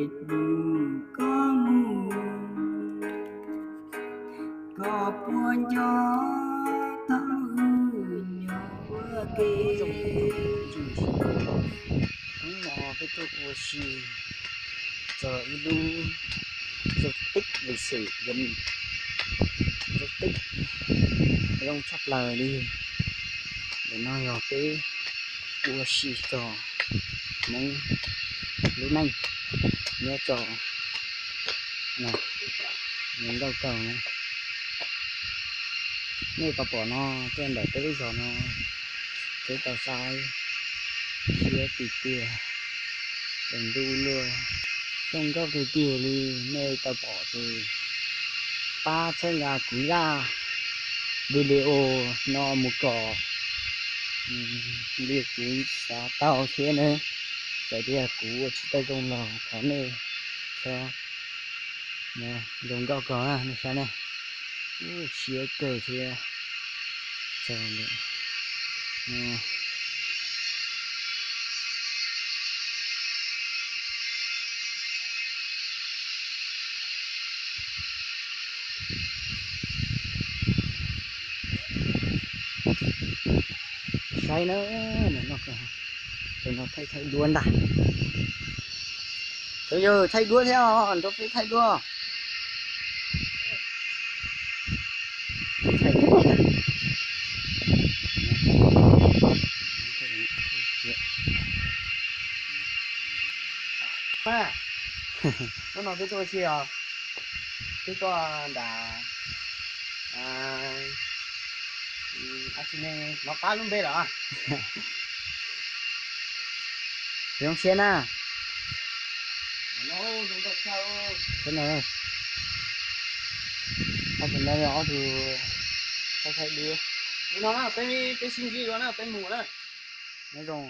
Mus koj mus, koj puas nco tau hwj nyuam ua ke. Hnub no peb tuaj ua si txog ib lub di tích lịch sử, di tích zoo tshaj plaws li. Ntawm no yog peb ua si txog Hmoob lub neej nyob rau no, zoo nkauj kawg na. Nej tau pom no, tuaj ntawm peb lub zos no, peb tau saib siab tiag tiag, tsaus ntuj luaj, zoo nkauj tiag tiag li. Nej tau pom ces pab txhawb nqa kuv zaj video no mus kom li kuv xav tau thiab na. Txawm tias kuv ua tsis tau zoo los thov nej txhob, zoo nkauj kawg na, nej saib na. Ub, siab kawg thiab. Txog lawm. Saib na, no, no thaij thaij duab ntag. Cov yawg thaij duab thiab os, nrog peb thaij duab. Hnub no peb tuaj ua si os, peb tuaj nram Ab tsi ne, hnov qab lub npe lawm. Zoo siab na. Ob tug no, ob tug thaij thaij duab. Li no na, peb, peb sib ntsib dua na, peb mus na. Nyob zoo.